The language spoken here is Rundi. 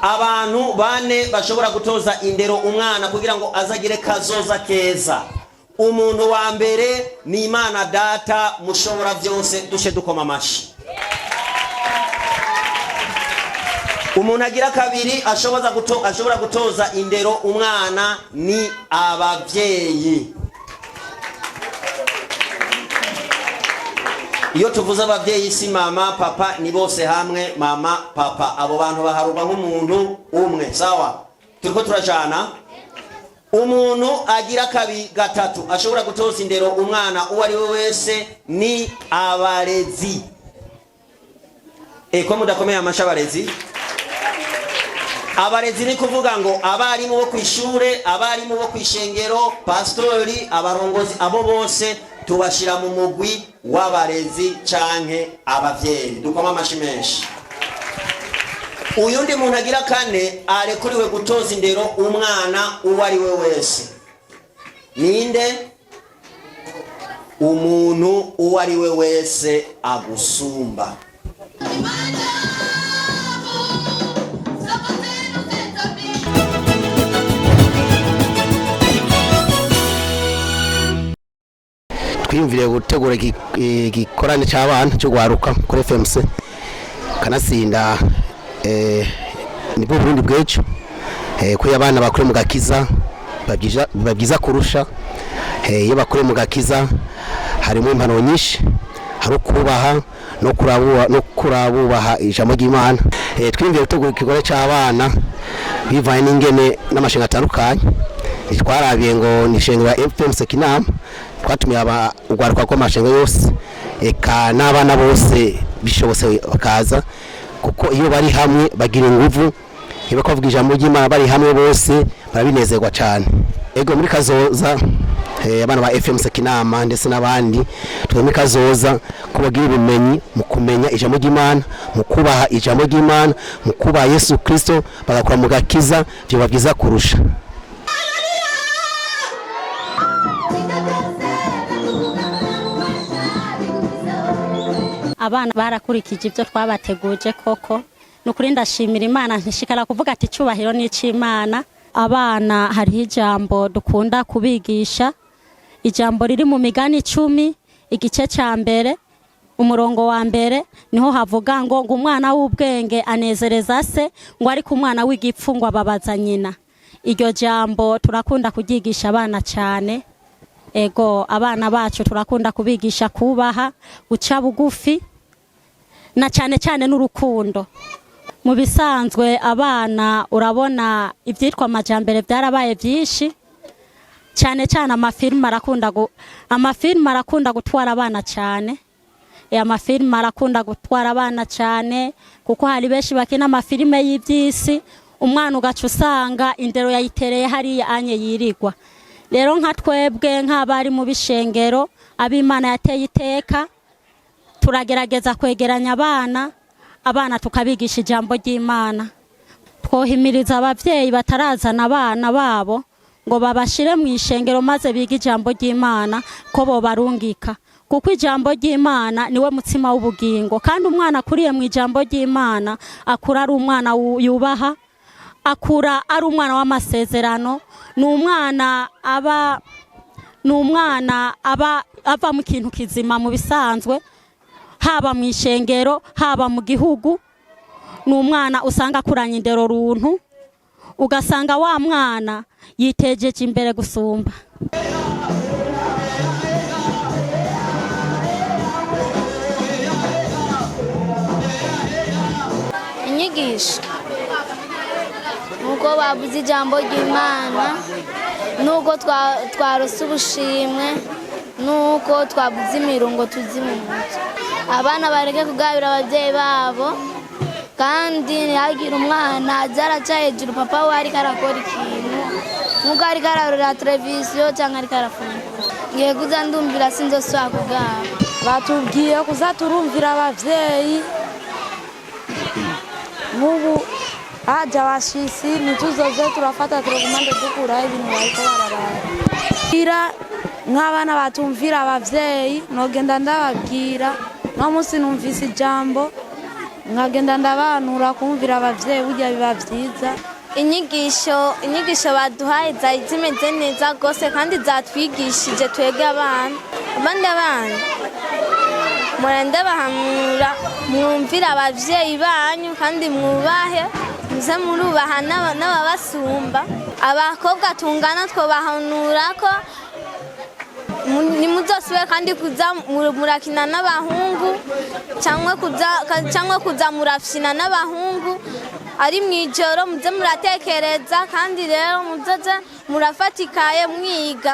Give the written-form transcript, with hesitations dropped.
Abantu bane bashobora gutoza indero umwana kugira ngo azagire kazoza keza. Umuntu wa mbere ni Imana Data mushobora byose, dushe dukoma amashi. Umuntu agira kabiri ashobora gutoza indero umwana ni ababyeyi. Iyo tuvuze ababyeyi, si mama papa, ni bose hamwe, mama papa, abo bantu baharurwa nk'umuntu umwe. Sawa, turiko turajana. Umuntu agira kabi gatatu ashobora gutoza indero umwana uwo ari we wese ni abarezi. Ko mudakomeye amashi abarezi? Abarezi ni kuvuga ngo abarimu bo kw'ishure, abarimu bo kw'ishengero, pastori, abarongozi, abo bose tubashira mu mugwi w'abarezi canke abavyeyi. Dukoma amashi menshi. Uyundi muntu agira kane arekuriwe gutoza indero umwana uwo ari we wese ninde? Umuntu uwo ari we wese agusumba. Twiyumviriye gutegura igikorane cy'abana cyo gwaruka kuri FMC kanatsinda, nibwo Burundi bw'ejo, ko abana bakure mu gakiza biba byiza kurusha. Iyo bakure mu gakiza harimo impanuro nyinshi, hari ukubaha no kurabubaha ijambo ry'Imana. Twiyumviriye gutegura igikorane cy'abana bivanye n'ingene n'amashinga atandukanye. Ntitwarabiye ngo ni ishengero ya FMC Kinama, twatumiye urwaruka rw'amashengo yose, eka n'abana bose bishobotse bakaza, kuko iyo bari hamwe bagira inguvu. Iyo bavuga ijambo ry'Imana bari hamwe bose barabinezerwa cyane. Ego, muri kazoza, abana ba FMC Kinama ndetse n'abandi twe muri kazoza ko bagira ubumenyi mu kumenya ijambo ry'Imana, mu kubaha ijambo ry'Imana, mu kubaha Yesu Kristo, bagakora mu gakiza, byoba byiza kurusha. Abana barakurikije ibyo twabateguje koko. Ni ukuri ndashimira Imana, ntishikara kuvuga ati icyubahiro ni icy'Imana. Abana hariho ijambo dukunda kubigisha, ijambo riri mu Migani 10, igice cya mbere, umurongo wa mbere. Niho havuga ngo umwana w'ubwenge anezereza se, ngo ariko umwana w'igipfu ngo ababaza nyina. Iryo jambo turakunda kuryigisha abana cyane. Ego, abana bacu turakunda kubigisha kubaha, guca bugufi, na cyane cyane n'urukundo. Mu bisanzwe abana, urabona ibyitwa amajambere byarabaye byinshi cyane cyane amafilime arakunda gutwara abana cyane. Amafilime arakunda gutwara abana cyane, kuko hari benshi bakina amafilime y'iby'isi, umwana ugaca usanga indero yayitereye hariya anye yirigwa. Rero nka twebwe nk'abari mu bishengero, ab'Imana yateye iteka, turagerageza kwegeranya abana, abana tukabigisha ijambo ry'Imana. Twohimiriza ababyeyi batarazana abana babo ngo babashire mu ishengero maze bige ijambo ry'Imana ko bobarungika, kuko ijambo ry'Imana niwe mutsima w'ubugingo. Kandi umwana akuriye mu ijambo ry'Imana akura ari umwana yubaha, akura ari umwana w'amasezerano, ni umwana aba ava mu kintu kizima mu bisanzwe, haba mu ishengero, haba mu gihugu. Ni umwana usanga akuranye indero runtu, ugasanga wa mwana yitejeje imbere gusumba. Inyigisho nuko bavuze ijambo ry'Imana, nuko twarose ubushimwe, nuko twavuze imirongo tuzi mu mutwe. Abana bareke kugabira ababyeyi babo, kandi ntihagire umwana aza araca hejuru papa we ariko arakora ikintu, nkuko ariko ararora televiziyo cyangwa ariko arafungura. Ngiye kuza ndumvira, sinzosubira kugaba. Batubwiye kuza turumvira abavyeyi. Nk'ubu haje abashitsi, ntituzoze turafata telekomande dukuraho ibintu bariko bararaba. Nk'abana batumvira abavyeyi, nogenda ndababwira no munsi numvise ijambo. Nkagenda ndabanura kumvira abavyeyi, burya biba vyiza. Inyigisho baduhaye zari zimeze neza rwose kandi zatwigishije twebwe abana. Abandi abana murende bahanura mwumvire abavyeyi banyu kandi mwubahe, muze murubaha n'ababasumba. Abakobwa tungana twobahanura ko nimuzosubire kandi kuza murakina n'abahungu cyangwa kuza murafyina n'abahungu ari mw'ijoro. Muze muratekereza kandi rero muzoze murafatikaye mwiga.